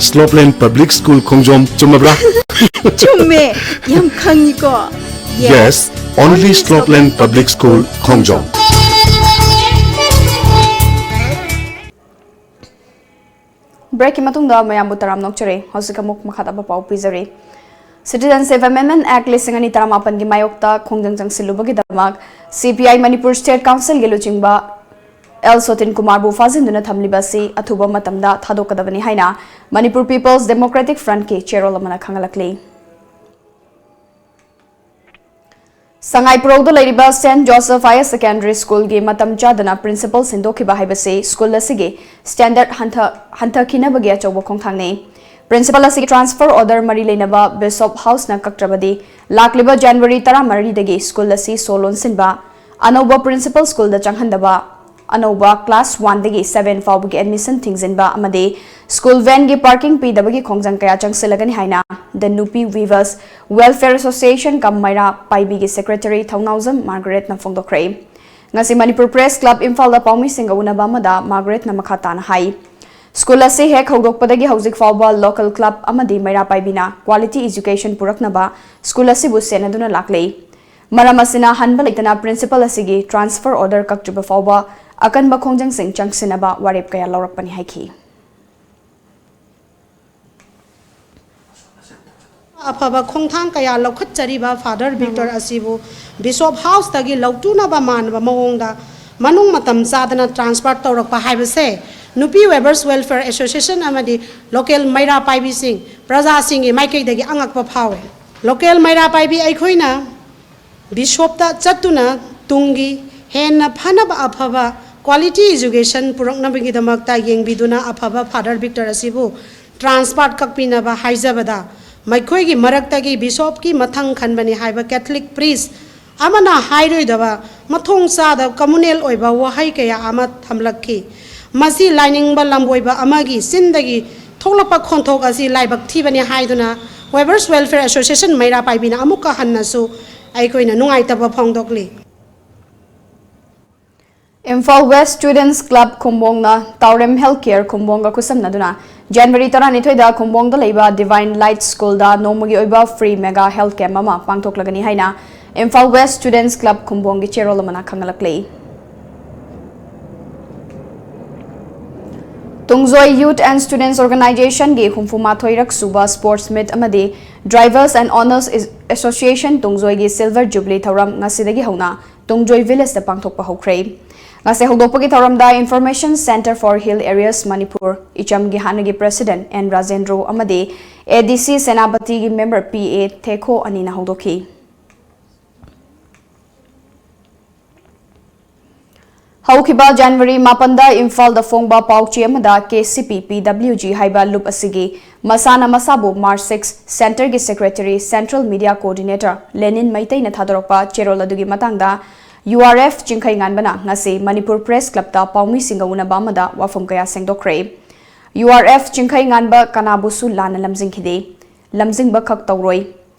ꯁ꯭ꯂꯣꯞꯂꯦꯟ ꯄꯕ꯭ꯂꯤꯛ ꯁ꯭ꯀꯨꯜ ꯈꯣꯡꯖꯣꯝ꯫ ꯆꯨꯝꯃꯕ꯭ꯔꯥ? ꯆꯨꯝꯃꯦ, ꯌꯥꯝ ꯈꯪꯉꯤꯀꯣ꯫ Yes, only Slopeland Public School, ꯈꯣꯡꯖꯣꯝ꯫ ꯕ꯭ꯔꯦꯛꯀꯤ ꯃꯇꯨꯡꯗ ꯃꯌꯥꯝꯕꯨ ꯇꯔꯥꯝꯅ ꯑꯣꯛꯆꯔꯤ꯫ ꯍꯧꯖꯤꯛ ꯑꯃꯨꯛ ꯃꯈꯥ ꯇꯥꯕ ꯄꯥꯎ ꯄꯤꯖꯔꯤ꯫ Citizenship Amendment Act ꯂꯤꯁꯤꯡ ꯑꯅꯤ ꯇꯔꯥꯃꯥꯄꯟꯒꯤ ꯃꯥꯌꯣꯛꯇ ꯈꯣꯡꯖꯪ ꯆꯪꯁꯤꯜꯂꯨꯕꯒꯤꯗꯃꯛ C P I Manipur state ꯀꯥꯎꯟꯁꯤꯜꯒꯤ ꯂꯨꯆꯤꯡꯕ ꯑꯦꯜ ꯁꯣꯇꯤꯟ ꯀꯨꯃꯥꯔꯕꯨ ꯐꯥꯖꯤꯟꯗꯨꯅ ꯊꯝꯂꯤꯕ ꯑꯁꯤ ꯑꯊꯨꯕ ꯃꯇꯝꯗ ꯊꯥꯗꯣꯛꯀꯗꯕꯅꯤ ꯍꯥꯏꯅ ꯃꯅꯤꯄꯨꯔ ꯄꯤꯄꯜꯁ ꯗꯦꯃꯣꯀ꯭ꯔꯦꯇꯤꯛ ꯐ꯭ꯔꯟꯠꯀꯤ ꯆꯦꯔꯣꯜ ꯑꯃꯅ ꯈꯪꯍꯜꯂꯛꯂꯤ꯫ ꯁꯉꯥꯏ ꯄꯨꯔꯧꯗ ꯂꯩꯔꯤꯕ ꯁꯦꯟꯠ ꯖꯣꯁꯦꯐ ꯍꯥꯌꯔ ꯁꯦꯀꯦꯟꯗꯔꯤ ꯁ꯭ꯀꯨꯜꯒꯤ ꯃꯇꯝ ꯆꯥꯗꯅ ꯄ꯭ꯔꯤꯟꯁꯤꯄꯜ ꯁꯤꯟꯗꯣꯛꯈꯤꯕ ꯍꯥꯏꯕꯁꯤ ꯁ꯭ꯀꯨꯜ ꯑꯁꯤꯒꯤ ꯁ꯭ꯇꯦꯟꯗꯔꯗ ꯍꯟꯊ-, ꯍꯟꯊꯈꯤꯅꯕꯒꯤ ꯑꯆꯧꯕ ꯈꯣꯡꯊꯥꯡꯅꯤ꯫ ꯄ꯭ꯔꯤꯟꯁꯤꯄꯜ ꯑꯁꯤꯒꯤ ꯇ꯭ꯔꯥꯟꯁꯐꯔ ꯑꯣꯔꯗꯔ ꯃꯔꯤ ꯂꯩꯅꯕ ꯕꯤꯁꯣꯞ ꯍꯥꯎꯁꯅ ꯀꯛꯇ꯭ꯔꯕꯗꯤ ꯂꯥꯛꯂꯤꯕ ꯖꯅꯋꯥꯔꯤ ꯇꯔꯥꯃꯔꯤꯗꯒꯤ ꯁ꯭ꯀꯨꯜ ꯑꯁꯤ ꯁꯣ ꯂꯣꯟꯁꯤꯟꯕ, ꯑꯅꯧꯕ ꯄ꯭ꯔꯤꯟꯁꯤꯄꯜ ꯁ꯭ꯀꯨꯜꯗ ꯆꯪꯍꯟꯗꯕ, ꯑꯅꯧꯕ ꯀ꯭ꯂꯥꯁ ꯋꯥꯟꯗꯒꯤ ꯁꯚꯦꯟ ꯐꯥꯎꯕꯒꯤ ꯑꯦꯗꯃꯤꯁꯟ ꯊꯤꯡꯖꯤꯟꯕ ꯑꯃꯗꯤ ꯁ꯭ꯀꯨꯜ ꯚꯦꯟꯒꯤ ꯄꯥꯔꯀꯤꯡ ꯄꯤꯗꯕꯒꯤ ꯈꯣꯡꯖꯪ ꯀꯌꯥ ꯆꯪꯁꯤꯜꯂꯒꯅꯤ ꯍꯥꯏꯅ The Nupi Weavers Welfare Association cum ꯃꯩꯔꯥ ꯄꯥꯏꯕꯤꯒꯤ secretary ꯊꯧꯅꯥꯎꯖꯝ ꯃꯥꯔꯒꯔꯦꯠꯅ ꯐꯣꯡꯗꯣꯛꯈ꯭ꯔꯦ꯫ ꯉꯁꯤ ꯃꯅꯤꯄꯨꯔ ꯄ꯭ꯔꯦꯁ ꯀ꯭ꯂꯕ ꯏꯝꯐꯥꯜꯗ ꯄꯥꯎꯃꯤꯁꯤꯡꯒ ꯎꯅꯕ ꯑꯃꯗ ꯃꯥꯔꯒꯔꯦꯠꯅ ꯃꯈꯥ ꯇꯥꯅ ꯍꯥꯏ, ꯁ꯭ꯀꯨꯜ ꯑꯁꯤ ꯍꯦꯛ ꯍꯧꯗꯣꯛꯄꯗꯒꯤ ꯍꯧꯖꯤꯛ ꯐꯥꯎꯕ ꯂꯣꯀꯦꯜ ꯀ꯭ꯂꯕ ꯑꯃꯗꯤ ꯃꯩꯔꯥ ꯄꯥꯏꯕꯤꯅ ꯀ꯭ꯋꯥꯂꯤꯇꯤ ꯑꯦꯖꯨꯀꯦꯁꯟ ꯄꯨꯔꯛꯅꯕ ꯁ꯭ꯀꯨꯜ ꯑꯁꯤꯕꯨ ꯁꯦꯟꯅꯗꯨꯅ ꯂꯥꯛꯂꯤ꯫ ꯃꯔꯝ ꯑꯁꯤꯅ ꯍꯟꯕ ꯂꯩꯇꯅ ꯄ꯭ꯔꯤꯟꯁꯤꯄꯜ ꯑꯁꯤꯒꯤ ꯇ꯭ꯔꯥꯟꯁꯐꯔ ꯑꯣꯔꯗꯔ ꯀꯛꯇ꯭ꯔꯤꯕ ꯐꯥꯎꯕ ꯑꯀꯟꯕ ꯈꯣꯡꯖꯪꯁꯤꯡ ꯆꯪꯁꯤꯟꯅꯕ ꯋꯥꯔꯦꯞ ꯀꯌꯥ ꯂꯧꯔꯛꯄꯅꯤ ꯍꯥꯏꯈꯤ꯫ ꯑꯐꯕ ꯈꯣꯡꯊꯥꯡ ꯀꯌꯥ ꯂꯧꯈꯠꯆꯔꯤꯕ ꯐꯥꯗꯔ ꯚꯤꯛꯇꯔ ꯑꯁꯤꯕꯨ ꯕꯤꯁꯣꯞ ꯍꯥꯎꯁꯇꯒꯤ ꯂꯧꯇꯨꯅꯕ ꯃꯥꯟꯕ ꯃꯑꯣꯡꯗ ꯃꯅꯨꯡ ꯃꯇꯝ ꯆꯥꯗꯅ ꯇ꯭ꯔꯥꯟꯁꯐꯔ ꯇꯧꯔꯛꯄ ꯍꯥꯏꯕꯁꯦ ꯅꯨꯄꯤ ꯋꯦꯕꯔꯁ ꯋꯦꯜꯐꯤꯌꯔ ꯑꯦꯁꯣꯁꯤꯌꯦꯁꯟ ꯑꯃꯗꯤ ꯂꯣꯀꯦꯜ ꯃꯩꯔꯥ ꯄꯥꯏꯕꯤꯁꯤꯡ, ꯄ꯭ꯔꯖꯥꯁꯤꯡꯒꯤ ꯃꯥꯏꯀꯩꯗꯒꯤ ꯑꯉꯛꯄ ꯐꯥꯎꯏ꯫ ꯂꯣꯀꯦꯜ ꯃꯩꯔꯥ ꯄꯥꯏꯕꯤ ꯑꯩꯈꯣꯏꯅ ꯕꯤꯁꯣꯞꯇ ꯆꯠꯇꯨꯅ ꯇꯨꯡꯒꯤ ꯍꯦꯟꯅ ꯐꯅꯕ ꯑꯐꯕ ꯀ꯭ꯋꯥꯂꯤꯇꯤ ꯑꯦꯖꯨꯀꯦꯁꯟ ꯄꯨꯔꯛꯅꯕꯒꯤꯗꯃꯛꯇ ꯌꯦꯡꯕꯤꯗꯨꯅ ꯑꯐꯕ ꯐꯥꯗꯔ ꯚꯤꯛꯇꯔ ꯑꯁꯤꯕꯨ ꯇ꯭ꯔꯥꯟꯁꯐꯔ ꯀꯛꯄꯤꯅꯕ ꯍꯥꯏꯖꯕꯗ, ꯃꯈꯣꯏꯒꯤ ꯃꯔꯛꯇꯒꯤ ꯕꯤꯁꯣꯞꯀꯤ ꯃꯊꯪ ꯈꯟꯕꯅꯤ ꯍꯥꯏꯕ ꯀꯦꯊꯂꯤꯛ ꯄ꯭ꯔꯤꯁ ꯑꯃꯅ ꯍꯥꯏꯔꯣꯏꯗꯕ ꯃꯊꯣꯡ ꯆꯥꯗꯕ communal ꯑꯣꯏꯕ ꯋꯥꯍꯩ ꯀꯌꯥ ꯑꯃ ꯊꯝꯂꯛꯈꯤ꯫ ꯃꯁꯤ ꯂꯥꯏꯅꯤꯡꯕ ꯂꯝꯕꯣꯏꯕ ꯑꯃꯒꯤ ꯆꯤꯟꯗꯒꯤ ꯊꯣꯛꯂꯛꯄ ꯈꯣꯟꯊꯣꯛ ꯑꯁꯤ ꯂꯥꯏꯕꯛ ꯊꯤꯕꯅꯤ ꯍꯥꯏꯗꯨꯅ Weavers Welfare Association ꯃꯩꯔꯥ ꯄꯥꯏꯕꯤꯅ ꯑꯃꯨꯛꯀ ꯍꯟꯅꯁꯨ ꯑꯩꯈꯣꯏꯅ ꯅꯨꯡꯉꯥꯏꯇꯕ ꯐꯣꯡꯗꯣꯛꯂꯤ꯫ Imphal West Students Club ꯈꯨꯝꯕꯣꯡꯅ ꯇꯥꯎꯔꯦꯝ Health Care ꯈꯨꯝꯕꯣꯡꯒ ꯈꯨꯠꯁꯝꯅꯗꯨꯅ January ꯇꯔꯥꯅꯤꯊꯣꯏꯗ ꯈꯨꯝꯕꯣꯡꯗ ꯂꯩꯕ Divine Light Schoolꯗ ꯅꯣꯡꯃꯒꯤ ꯑꯣꯏꯕ free mega health camp ꯑꯃ ꯄꯥꯡꯊꯣꯛꯂꯒꯅꯤ ꯍꯥꯏꯅ Imphal West Students Club ꯈꯨꯝꯕꯣꯡꯒꯤ ꯆꯦꯔꯣꯜ ꯑꯃꯅ ꯈꯪꯍꯜꯂꯛꯂꯤ꯫ ꯇꯨꯡꯖꯣꯏ Youth and Students Organizationꯒꯤ ꯍꯨꯝꯐꯨꯃꯥꯊꯣꯏꯔꯛ ꯁꯨꯕ Sports Meet ꯑꯃꯗꯤ Drivers and Owners Association ꯇꯨꯡꯖꯣꯏꯒꯤ Silver Jubilee ꯊꯧꯔꯝ ꯉꯁꯤꯗꯒꯤ ꯍꯧꯅ ꯇꯨꯡꯖꯣꯏ Villageꯇ ꯄꯥꯡꯊꯣꯛꯄ ꯍꯧꯈ꯭ꯔꯦ꯫ ꯉꯁꯤ ꯍꯧꯗꯣꯛꯄꯒꯤ ꯊꯧꯔꯝꯗ Information Centre for Hill Areas Manipur, ꯏꯆꯝꯒꯤ ꯍꯥꯟꯅꯒꯤ President ꯑꯦꯟ ꯔꯥꯖꯦꯟꯗ꯭ꯔꯣ ꯑꯃꯗꯤ ADC ꯁꯦꯅꯥꯄꯇꯤꯒꯤ member ꯄꯤ ꯑꯦ ꯊꯦꯈꯣ ꯑꯅꯤꯅ ꯍꯧꯗꯣꯛꯈꯤ꯫ ꯍꯧꯈꯤꯕ January ꯃꯥꯄꯟꯗ ꯏꯝꯐꯥꯜꯗ ꯐꯣꯡꯕ ꯄꯥꯎꯆꯦ ꯑꯃꯗ KCP PWG ꯍꯥꯏꯕ ꯂꯨꯞ ꯑꯁꯤꯒꯤ ꯃꯁꯥꯅ ꯃꯁꯥꯕꯨ March six Centreꯒꯤ Secretary, Central Media Coordinator ꯂꯦꯅꯤꯟ ꯃꯩꯇꯩꯅ ꯊꯥꯗꯣꯔꯛꯄ ꯆꯦꯔꯣꯜ ꯑꯗꯨꯒꯤ ꯃꯇꯥꯡꯗ URF ꯆꯤꯡꯈꯩꯉꯥꯟꯕꯅ ꯉꯁꯤ ꯃꯅꯤꯄꯨꯔ Press Clubꯇ ꯄꯥꯎꯃꯤꯁꯤꯡꯒ ꯎꯅꯕ ꯑꯃꯗ ꯋꯥꯐꯝ ꯀꯌꯥ ꯁꯦꯡꯗꯣꯛꯈ꯭ꯔꯦ꯫ URF ꯆꯤꯡꯈꯩꯉꯥꯟꯕ ꯀꯅꯥꯕꯨꯁꯨ ꯂꯥꯟꯅ ꯂꯝꯖꯤꯡꯈꯤꯗꯦ, ꯂꯝꯖꯤꯡꯕ ꯈꯛ ꯇꯧꯔꯣꯏ꯫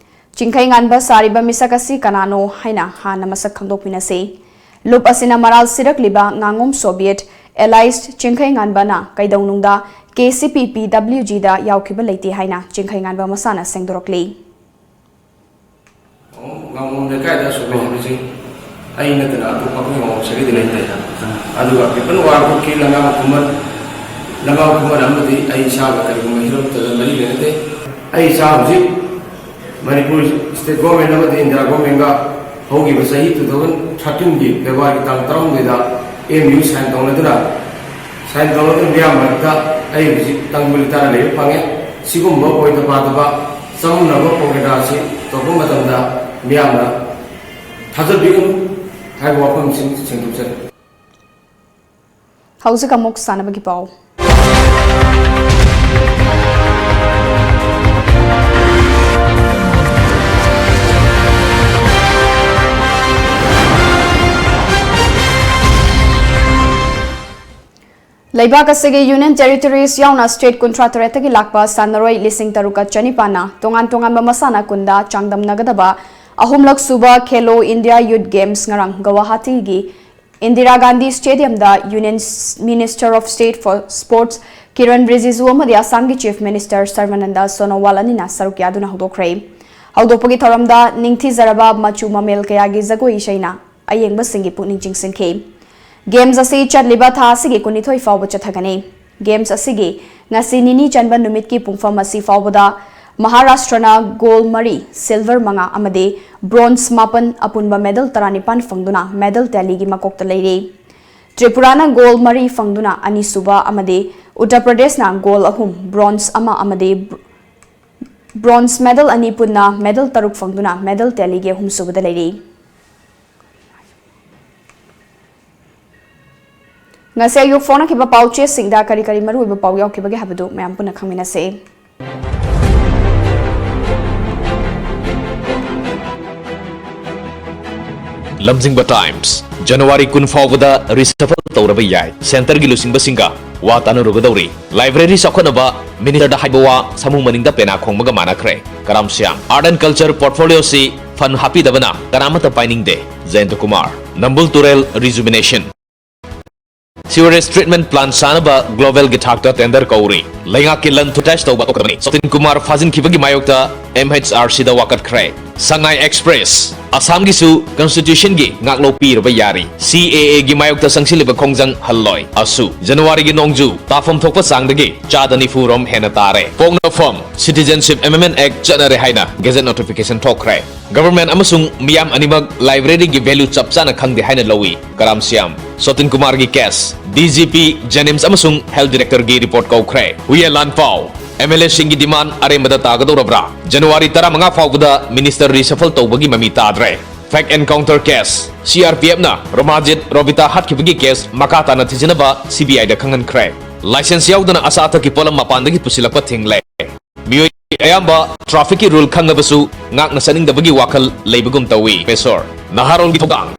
ꯆꯤꯡꯈꯩꯉꯥꯟꯕ ꯁꯥꯔꯤꯕ ꯃꯤꯁꯛ ꯑꯁꯤ ꯀꯅꯥꯅꯣ ꯍꯥꯏꯅ ꯍꯥꯟꯅ ꯃꯁꯛ ꯈꯪꯗꯣꯛꯃꯤꯟꯅꯁꯤ꯫ ꯂꯨꯞ ꯑꯁꯤꯅ ꯃꯔꯥꯜ ꯁꯤꯔꯛꯂꯤꯕ ꯉꯥꯉꯣꯝ Soviet allies ꯆꯤꯡꯈꯩꯉꯥꯟꯕꯅ ꯀꯩꯗꯧꯅꯨꯡꯗ KCP PWGꯗ ꯌꯥꯎꯈꯤꯕ ꯂꯩꯇꯦ ꯍꯥꯏꯅ ꯆꯤꯡꯈꯩꯉꯥꯟꯕ ꯃꯁꯥꯅ ꯁꯦꯡꯗꯣꯔꯛꯂꯤ꯫ ꯉꯥꯉꯣꯝ ꯂꯩꯀꯥꯏꯗ ꯑꯁꯣꯛꯄ ꯍꯥꯏꯕꯁꯤ ꯑꯩ ꯅꯠꯇꯅ ꯑꯇꯣꯞꯄ ꯑꯩꯈꯣꯏ ꯉꯥꯉꯣꯝ ꯁꯥꯒꯩꯗꯤ ꯂꯩꯇꯦ꯫ ꯑꯗꯨꯒ People War Groupꯀꯤ ꯂꯉꯥꯡ ꯈꯨꯃꯟ, ꯂꯉꯥꯡ ꯈꯨꯃꯟ ꯑꯃꯗꯤ ꯑꯩ ꯏꯁꯥꯒ ꯀꯔꯤꯒꯨꯝꯕ ꯍꯤꯔꯝꯇꯗ ꯃꯔꯤ ꯂꯩꯅꯗꯦ꯫ ꯑꯩ ꯏꯁꯥ ꯍꯧꯖꯤꯛ ꯃꯅꯤꯄꯨꯔ State Government ꯑꯃꯗꯤ India Governmentꯒ ꯍꯧꯈꯤꯕ ꯆꯍꯤ two thousand thirteenꯒꯤ February ꯇꯥꯡ ꯇꯔꯥꯍꯨꯝꯗꯣꯏꯗ MoU sign ꯇꯧꯅꯗꯨꯅ, sign ꯇꯧꯅꯗꯨꯅ ꯃꯤꯌꯥꯝ ꯃꯔꯛꯇ ꯑꯩ ꯍꯧꯖꯤꯛ ꯇꯪꯗꯨ ꯂꯩꯇꯥꯅ ꯂꯩꯕ ꯐꯪꯉꯦ꯫ ꯁꯤꯒꯨꯝꯕ ꯑꯣꯏꯗ ꯄꯥꯗꯕ ꯆꯃꯝꯅꯕ ꯄ꯭ꯔꯣꯒ꯭ꯔꯥꯝ ꯑꯁꯤ ꯇꯧꯔꯛꯄ ꯃꯇꯝꯗ ꯃꯤꯌꯥꯝꯅ ꯊꯥꯖꯕꯤꯒꯅꯨ ꯍꯥꯏꯕ ꯋꯥꯐꯝꯁꯤꯡ ꯁꯦꯡꯗꯣꯛꯆꯔꯤ꯫ ꯍꯧꯖꯤꯛ ꯑꯃꯨꯛ ꯁꯥꯟꯅꯕꯒꯤ ꯄꯥꯎ꯫ ꯂꯩꯕꯥꯛ ꯑꯁꯤꯒꯤ Union Territories ꯌꯥꯎꯅ state ꯀꯨꯟꯊ꯭ꯔꯥ ꯇꯔꯦꯠꯇꯒꯤ ꯂꯥꯛꯄ ꯁꯥꯟꯅꯔꯣꯏ ꯂꯤꯁꯤꯡ ꯇꯔꯨꯛꯀ ꯆꯅꯤꯄꯥꯟꯅ ꯇꯣꯉꯥꯟ ꯇꯣꯉꯥꯟꯕ ꯃꯁꯥꯟꯅ ꯀꯨꯟꯗ ꯆꯥꯡꯗꯝꯅꯒꯗꯕ ꯑꯍꯨꯝꯂꯛ ꯁꯨꯕ Khelo India Youth Games ꯉꯔꯥꯡ ꯒꯧꯋꯥꯍꯥꯇꯤꯒꯤ Indira Gandhi Stadium the Union Minister of State for Sports Kiran ꯔꯤꯖꯤꯖꯨ ꯑꯃꯗꯤ ꯑꯁꯥꯝꯒꯤ Chief Minister ꯁꯔꯕꯥꯅꯟꯗ ꯁꯣꯅꯣꯋꯥꯜ ꯑꯅꯤꯅ ꯁꯔꯨꯛ ꯌꯥꯗꯨꯅ ꯍꯧꯗꯣꯛꯈ꯭ꯔꯦ꯫ ꯍꯧꯗꯣꯛꯄꯒꯤ ꯊꯧꯔꯝꯗ ꯅꯤꯡꯊꯤꯖꯔꯕ ꯃꯆꯨ ꯃꯃꯦꯜ ꯀꯌꯥꯒꯤ ꯖꯒꯣꯏ ꯏꯁꯩꯅ ꯑꯌꯦꯡꯕꯁꯤꯡꯒꯤ ꯄꯨꯛꯅꯤꯡ ꯆꯤꯡꯁꯤꯟꯈꯤ꯫ Games ꯑꯁꯤ ꯆꯠꯂꯤꯕ ꯊꯥ ꯑꯁꯤꯒꯤ ꯀꯨꯟꯅꯤꯊꯣꯏ ꯐꯥꯎꯕ ꯆꯠꯊꯒꯅꯤ꯫ Games ꯑꯁꯤꯒꯤ ꯉꯁꯤ ꯅꯤꯅꯤ ꯆꯟꯕ ꯅꯨꯃꯤꯠꯀꯤ ꯄꯨꯡꯐꯝ ꯑꯁꯤ ꯐꯥꯎꯕꯗ ꯃꯍꯥꯔꯥꯁꯇ꯭ꯔꯅ gold ꯃꯔꯤ, silver ꯃꯉꯥ ꯑꯃꯗꯤ bronze ꯃꯥꯄꯟ, ꯑꯄꯨꯟꯕ medal ꯇꯔꯥꯅꯤꯄꯥꯟ ꯐꯪꯗꯨꯅ medal tally ꯒꯤ ꯃꯀꯣꯛꯇ ꯂꯩꯔꯤ꯫ ꯇ꯭ꯔꯤꯄꯨꯔꯥꯅ gold ꯃꯔꯤ ꯐꯪꯗꯨꯅ ꯑꯅꯤꯁꯨꯕ ꯑꯃꯗꯤ ꯎꯠꯇꯔ ꯄ꯭ꯔꯗꯦꯁꯅ gold ꯑꯍꯨꯝ, bronze ꯑꯃ ꯑꯃꯗꯤ br-, bronze medal ꯑꯅꯤ ꯄꯨꯟꯅ medal ꯇꯔꯨꯛ ꯐꯪꯗꯨꯅ medal tally ꯒꯤ ꯑꯍꯨꯝꯁꯨꯕꯗ ꯂꯩꯔꯤ꯫ ꯉꯁꯤ ꯑꯌꯨꯛ ꯐꯣꯡꯅꯈꯤꯕ ꯄꯥꯎ ꯆꯦꯁꯤꯡꯗ ꯀꯔꯤ ꯀꯔꯤ ꯃꯔꯨꯑꯣꯏꯕ ꯄꯥꯎ ꯌꯥꯎꯈꯤꯕꯒꯦ ꯍꯥꯏꯕꯗꯨ ꯃꯌꯥꯝ ꯄꯨꯟꯅ ꯈꯪꯃꯤꯟꯅꯁꯤ꯫ ꯂꯝꯖꯤꯡꯕ Times, ꯖꯅꯋꯥꯔꯤ ꯀꯨꯟ ꯐꯥꯎꯕꯗ reshuffle ꯇꯧꯔꯕ ꯌꯥꯏ꯫ Centre ꯒꯤ ꯂꯨꯆꯤꯡꯕꯁꯤꯡꯒ ꯋꯥ ꯇꯥꯅꯔꯨꯒꯗꯧꯔꯤ꯫ Library ꯆꯥꯎꯈꯠꯅꯕ Minister ꯗ ꯍꯥꯏꯕ ꯋꯥ ꯁꯥꯃꯨ ꯃꯅꯤꯡꯗ ꯄꯦꯅꯥ ꯈꯣꯡꯕꯒ ꯃꯥꯟꯅꯈ꯭ꯔꯦ꯫ ꯀꯔꯥꯝ Shyam, Art and Culture portfolio ꯁꯤ fund ꯍꯥꯞꯄꯤꯗꯕꯅ ꯀꯅꯥꯃꯠꯇ ꯄꯥꯏꯅꯤꯡꯗꯦ꯫ ꯖꯌꯟꯇ ꯀꯨꯃꯥꯔ, ꯅꯝꯕꯨꯜ ꯇꯨꯔꯦꯜ rejuvenation, sewerage treatment plant ꯁꯥꯅꯕ global ꯒꯤ ꯊꯥꯛꯇ tender ꯀꯧꯔꯤ꯫ ꯂꯩꯉꯥꯛꯀꯤ ꯂꯟ ꯊꯨꯇꯦꯁ ꯇꯧꯕ ꯇꯣꯛꯀꯗꯕꯅꯤ꯫ ꯁꯣꯇꯤꯟ ꯀꯨꯃꯥꯔ ꯐꯥꯖꯤꯟꯈꯤꯕꯒꯤ ꯃꯥꯌꯣꯛꯇ M H R C ꯗ ꯋꯥꯀꯠꯈ꯭ꯔꯦ꯫ ꯁꯉꯥꯏ Express, ꯑꯁꯥꯝꯒꯤꯁꯨ Constitution ꯒꯤ ꯉꯥꯛꯂꯧ ꯄꯤꯔꯕ ꯌꯥꯔꯤ꯫ C A A ꯒꯤ ꯃꯥꯌꯣꯛꯇ ꯆꯪꯁꯤꯜꯂꯤꯕ ꯈꯣꯡꯖꯪ ꯍꯜꯂꯣꯏ꯫ ꯑꯁꯨ, ꯖꯅꯋꯥꯔꯤꯒꯤ ꯅꯣꯡꯖꯨ ꯇꯥꯐꯝ ꯊꯣꯛꯄ ꯆꯥꯡꯗꯒꯤ ꯆꯥꯗ ꯅꯤꯐꯨ ꯔꯣꯝ ꯍꯦꯟꯅ ꯇꯥꯔꯦ꯫ ꯄꯣꯛꯅꯐꯝ, Citizenship Amendment Act ꯆꯠꯅꯔꯦ ꯍꯥꯏꯅ gazette notification ꯊꯣꯛꯈ꯭ꯔꯦ꯫ Government ꯑꯃꯁꯨꯡ ꯃꯤꯌꯥꯝ ꯑꯅꯤꯃꯛ library ꯒꯤ value ꯆꯞ ꯆꯥꯅ ꯈꯪꯗꯦ ꯍꯥꯏꯅ ꯂꯧꯏ꯫ ꯀꯔꯥꯝ Shyam, ꯁꯣꯇꯤꯟ ꯀꯨꯃꯥꯔꯒꯤ case, D G P JNIMS ꯑꯃꯁꯨꯡ Health Director ꯒꯤ report ꯀꯧꯈ꯭ꯔꯦ꯫ ꯍꯨꯌꯦ ꯂꯥꯟꯐꯥꯎ, M L A ꯁꯤꯡꯒꯤ demand ꯑꯔꯦꯝꯕꯗ ꯇꯥꯒꯗꯧꯔꯕ꯭ꯔꯥ? ꯖꯅꯋꯥꯔꯤ ꯇꯔꯥꯃꯉꯥ ꯐꯥꯎꯕꯗ minister reshuffle ꯇꯧꯕꯒꯤ ꯃꯃꯤ ꯇꯥꯗ꯭ꯔꯦ꯫ Fake encounter case, C R P F ꯅ ꯔꯣꯃꯥꯖꯤꯠ ꯔꯣꯕꯤꯇꯥ ꯍꯥꯠꯈꯤꯕꯒꯤ case ꯃꯈꯥ ꯇꯥꯅ ꯊꯤꯖꯤꯟꯅꯕ C B I the ꯈꯪꯍꯟꯈ꯭ꯔꯦ꯫ License ꯌꯥꯎꯗꯅ ꯑꯆꯥ ꯑꯊꯛꯀꯤ ꯄꯣꯠꯂꯝ ꯃꯄꯥꯟꯗꯒꯤ ꯄꯨꯁꯤꯜꯂꯛꯄ ꯊꯤꯡꯂꯦ꯫ ꯃꯤꯑꯣꯏ ꯑꯌꯥꯝꯕ traffic ꯀꯤ rule ꯈꯪꯂꯕꯁꯨ ꯉꯥꯛꯅ ꯆꯠꯅꯤꯡꯗꯕꯒꯤ ꯋꯥꯈꯜ ꯂꯩꯕꯒꯨꯝ ꯇꯧꯏ꯫ ꯄꯦꯁꯣꯔ, ꯅꯍꯥꯔꯣꯜꯒꯤ ꯊꯧꯗꯥꯡ꯫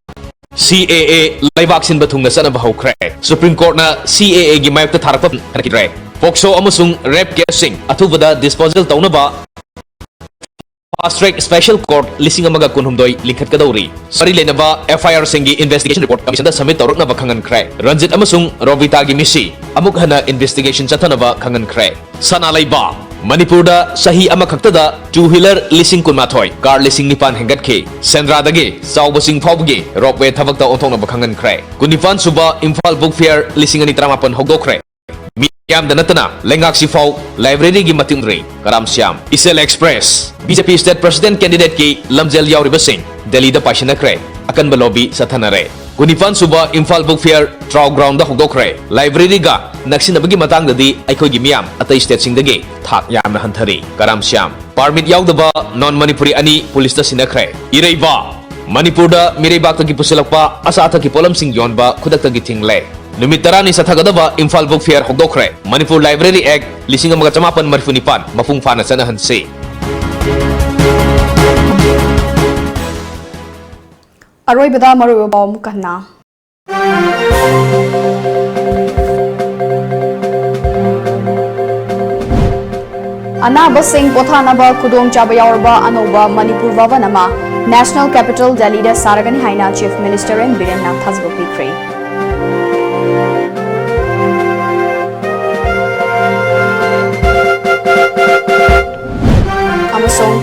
C A A ꯂꯩꯕꯥꯛ ꯁꯤꯟꯕ ꯊꯨꯡꯅ ꯆꯠꯅꯕ ꯍꯧꯈ꯭ꯔꯦ꯫ Supreme Courtꯅ C A Aꯒꯤ ꯃꯥꯌꯣꯛꯇ ꯊꯥꯔꯛꯄ ꯈꯟꯅꯈꯤꯗ꯭ꯔꯦ꯫ POCSO ꯑꯃꯁꯨꯡ rape caseꯁꯤꯡ ꯑꯊꯨꯕꯗ disposal ꯇꯧꯅꯕ fast track special court ꯂꯤꯁꯤꯡ ꯑꯃꯒ ꯀꯨꯟꯍꯨꯝꯗꯣꯏ ꯂꯤꯡꯈꯠꯀꯗꯧꯔꯤ꯫ ꯃꯔꯤ ꯂꯩꯅꯕ F I Rꯁꯤꯡꯒꯤ investigation report commissionꯗ submit ꯇꯧꯔꯛꯅꯕ ꯈꯪꯍꯟꯈ꯭ꯔꯦ꯫ Ranjit ꯑꯃꯁꯨꯡ ꯔꯣꯕꯤꯇꯥꯒꯤ ꯃꯤꯁꯤ ꯑꯃꯨꯛ ꯍꯟꯅ investigation ꯆꯠꯊꯅꯕ ꯈꯪꯍꯟꯈ꯭ꯔꯦ꯫ ꯁꯅꯥ ꯂꯩꯕꯥꯛ꯫ ꯃꯅꯤꯄꯨꯔꯗ ꯆꯍꯤ ꯑꯃꯈꯛꯇꯗ two wheeler ꯂꯤꯁꯤꯡ ꯀꯨꯟꯃꯥꯊꯣꯏ, car ꯂꯤꯁꯤꯡ ꯅꯤꯄꯥꯟ ꯍꯦꯟꯒꯠꯈꯤ꯫ ꯁꯦꯟꯗ꯭ꯔꯥꯗꯒꯤ ꯆꯥꯎꯕ ꯆꯤꯡ ꯐꯥꯎꯕꯒꯤ ropeway ꯊꯕꯛꯇ ꯑꯣꯟꯊꯣꯛꯅꯕ ꯈꯪꯍꯟꯈ꯭ꯔꯦ꯫ ꯀꯨꯟꯅꯤꯄꯥꯟ ꯁꯨꯕ ꯏꯝꯐꯥꯜ Book Fair ꯂꯤꯁꯤꯡ ꯑꯅꯤ ꯇꯔꯥꯃꯥꯄꯟ ꯍꯧꯗꯣꯛꯈ꯭ꯔꯦ꯫ ꯃꯤꯌꯥꯝꯗ ꯅꯠꯇꯅ ꯂꯩꯉꯥꯛꯁꯤꯐꯥꯎ libraryꯒꯤ ꯃꯇꯤꯡ ꯔꯤ ꯀꯔꯥꯝ ꯁ꯭ꯌꯥꯝ꯫ ꯏꯆꯦꯜ Express꯫ BJP state president candidateꯀꯤ ꯂꯝꯖꯦꯜ ꯌꯥꯎꯔꯤꯕꯁꯤꯡ ꯗꯦꯜꯂꯤꯗ ꯄꯥꯏꯁꯤꯟꯅꯈ꯭ꯔꯦ꯫ ꯑꯀꯟꯕ lobby ꯆꯠꯊꯅꯔꯦ꯫ ꯀꯨꯟꯅꯤꯄꯥꯟ ꯁꯨꯕ ꯏꯝꯐꯥꯜ Book Fair ꯇ꯭ꯔꯥꯎ groundꯗ ꯍꯧꯗꯣꯛꯈ꯭ꯔꯦ꯫ Libraryꯒ ꯅꯛꯁꯤꯟꯅꯕꯒꯤ ꯃꯇꯥꯡꯗꯗꯤ ꯑꯩꯈꯣꯏꯒꯤ ꯃꯤꯌꯥꯝ ꯑꯇꯩ stateꯁꯤꯡꯗꯒꯤ ꯊꯥꯛ ꯌꯥꯝꯅ ꯍꯟꯊꯔꯤ꯫ ꯀꯔꯥꯝ ꯁ꯭ꯌꯥꯝ꯫ Permit ꯌꯥꯎꯗꯕ non Manipuri ꯑꯅꯤ ꯄꯨꯂꯤꯁꯇ ꯁꯤꯟꯅꯈ꯭ꯔꯦ꯫ ꯏꯔꯩꯕꯥꯛ꯫ ꯃꯅꯤꯄꯨꯔꯗ ꯃꯤꯔꯩꯕꯥꯛꯇꯒꯤ ꯄꯨꯁꯤꯜꯂꯛꯄ ꯑꯆꯥ ꯑꯊꯛꯀꯤ ꯄꯣꯠꯂꯝꯁꯤꯡ ꯌꯣꯟꯕ ꯈꯨꯗꯛꯇꯒꯤ ꯊꯤꯡꯂꯦ꯫ ꯅꯨꯃꯤꯠ ꯇꯔꯥꯅꯤ ꯆꯠꯊꯒꯗꯕ Imphal Book Fair ꯍꯧꯗꯣꯛꯈ꯭ꯔꯦ꯫ Manipur Library Act ꯂꯤꯁꯤꯡ ꯑꯃꯒ ꯆꯃꯥꯄꯟ ꯃꯔꯤꯐꯨ ꯅꯤꯄꯥꯟ ꯃꯄꯨꯡ ꯐꯥꯅ ꯆꯠꯅꯍꯟꯁꯤ꯫ ꯑꯔꯣꯏꯕꯗ ꯃꯔꯨꯑꯣꯏꯕ ꯄꯥꯎ ꯑꯃꯨꯛ ꯍꯟꯅ꯫ ꯑꯅꯥꯕꯁꯤꯡ ꯄꯣꯊꯥꯅꯕ ꯈꯨꯗꯣꯡꯆꯥꯕ ꯌꯥꯎꯔꯕ ꯑꯅꯧꯕ ꯃꯅꯤꯄꯨꯔ ꯚꯕꯟ ꯑꯃ National Capital ꯗꯦꯜꯂꯤꯗ ꯁꯥꯔꯒꯅꯤ ꯍꯥꯏꯅ Chief Minister N ꯕꯤꯔꯦꯟꯅ ꯊꯥꯖꯕ ꯄꯤꯈ꯭ꯔꯦ꯫ ꯑꯃꯁꯨꯡ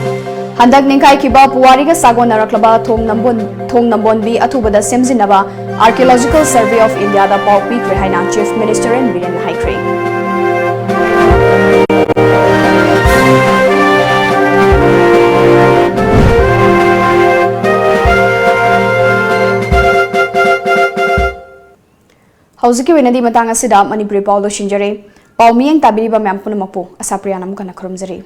ꯍꯟꯗꯛ ꯅꯤꯡꯈꯥꯏꯈꯤꯕ ꯄꯨꯋꯥꯔꯤꯒ ꯁꯥꯒꯣꯟꯅꯔꯛꯂꯕ ꯊꯣꯡ ꯅꯝꯕꯣꯟ-, ꯊꯣꯡ ꯅꯝꯕꯣꯟꯕꯤ ꯑꯊꯨꯕꯗ ꯁꯦꯝꯖꯤꯟꯅꯕ Archaeological Survey of Indiaꯗ ꯄꯥꯎ ꯄꯤꯈ꯭ꯔꯦ ꯍꯥꯏꯅ Chief Minister N ꯕꯤꯔꯦꯟꯅ ꯍꯥꯏꯈ꯭ꯔꯦ꯫ ꯍꯧꯖꯤꯛꯀꯤ ꯑꯣꯏꯅꯗꯤ ꯃꯇꯥꯡ ꯑꯁꯤꯗ ꯃꯅꯤꯄꯨꯔꯤ ꯄꯥꯎ ꯂꯣꯏꯁꯤꯟꯖꯔꯦ꯫ ꯄꯥꯎ ꯃꯤꯠꯌꯦꯡ ꯇꯥꯕꯤꯔꯤꯕ ꯃꯌꯥꯝ ꯄꯨꯝꯅꯃꯛꯄꯨ ꯑꯁꯥꯄ꯭ꯔꯤꯌꯥꯅ ꯑꯃꯨꯛ ꯍꯟꯅ ꯈꯨꯔꯨꯝꯖꯔꯤ꯫